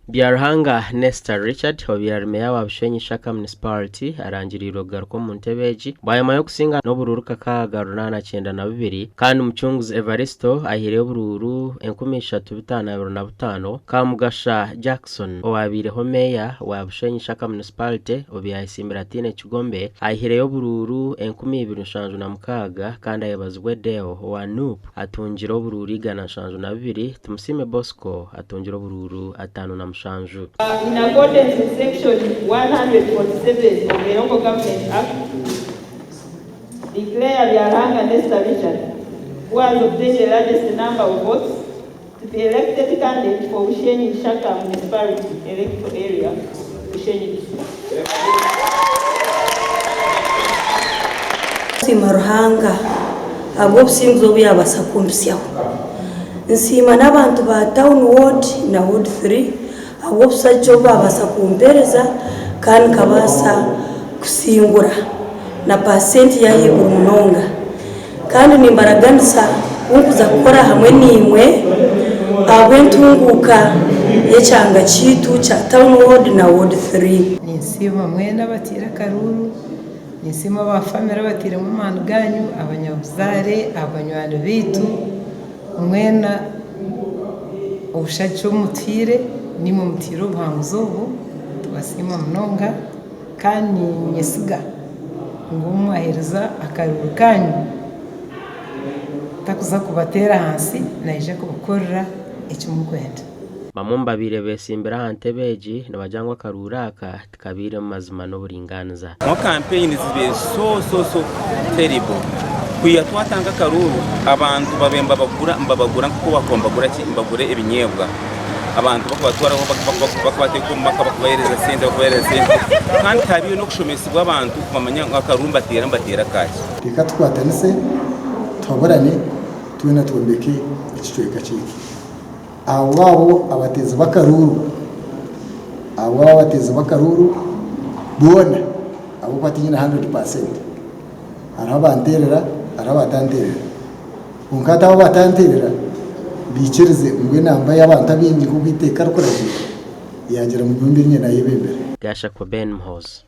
Byaruhanga Nestor Richard obaire ari Meeya wa Bushenyi Ishaka Municipality arangiriirwe kugaruka omu ntebe egi bwanyima y'okusinga n'oburuuru 692 kandi Mucunguzi Evaristo ahaireyo oburuuru 3525 Kamugasha Jackson owabaireho Meeya wa Bushenyi Ishaka Municipality obu yayesimbire ataine kigombe ahireyo oburuuru 2076 kandi Ayebazibwe Deo owa Nup atungire oburuuru 172, Tumusiime Bosco atungire oburuuru 57. In accordance with section 147 of the Local Government Act, declare Byaruhanga Nestor Richard, who has obtained the largest number of votes, to be elected candidate for Bushenyi Ishaka Municipality electoral area, Bushenyi District. Nsiima Ruhanga ahabw'obusinguzi obu yaabaasa kumpitsyaho. Nsiima n'abantu ba Town Ward na Ward 3 ahabw'obusagiki obu baabaasa kumpeereza kandi nkabaasa kusingura na paasenti y'ahaiguru munonga. Kandi nimbaraganisa ku nkuza kukora hamwe naimwe ahabw'entunguuka y'ekyanga kyaitu kya Town Ward na Ward 3. Ninsiima mwena abataire akaruuru, ninsiima aba famire abatairemu amaani gaanyu, abanyabuzaare, abanywani baitu, mwena obushagiki obu mutuhaire, naimwe mutuhaire obuhanguzi obu, nitubasiima munonga kandi niinyesiga ngu obu mwaheereza akaruuru kaanyu, takuza kubateera ahansi, naija kubakorera eki murikwenda. Bamwe omu babaire betsimbire aha ntebe egi nibagira ngu akaruuru aka tikabairemu mazima n'oburingaaniza. Kwonka kampeyini zibaire so so so terrible. Kwiha twatanga akaruuru abantu babaire nibabagura nibabagura nk'oku bakuba nibagura ki nibagura ebinyeebwa. Abantu bakubatwaraho bakubateeka omu maka bakubaheereza sente bakubaheereza sente kandi tihabaire n'okushomesibwa abantu bamanya ngu akaruuru nibateera nibateera kaaki. Reka tukwatanise, tuhaburane, twena twombeke ekicweka kyaitu. Ahabw'abo abateezi b'akaruuru, ahabw'abo abateezi b'akaruuru boona ahabw'okuba tinyine handuredi paasenti, hariho abanteerera hariho abatanteerera. Kwonka hati abo abatanteerera baikirize ngu enamba y'abantu abaingi nk'oku eiteeka rikuragiira, yaagira ngu nyowe mbe niinye naayebembera. Gashakwa Ben Muhoozi.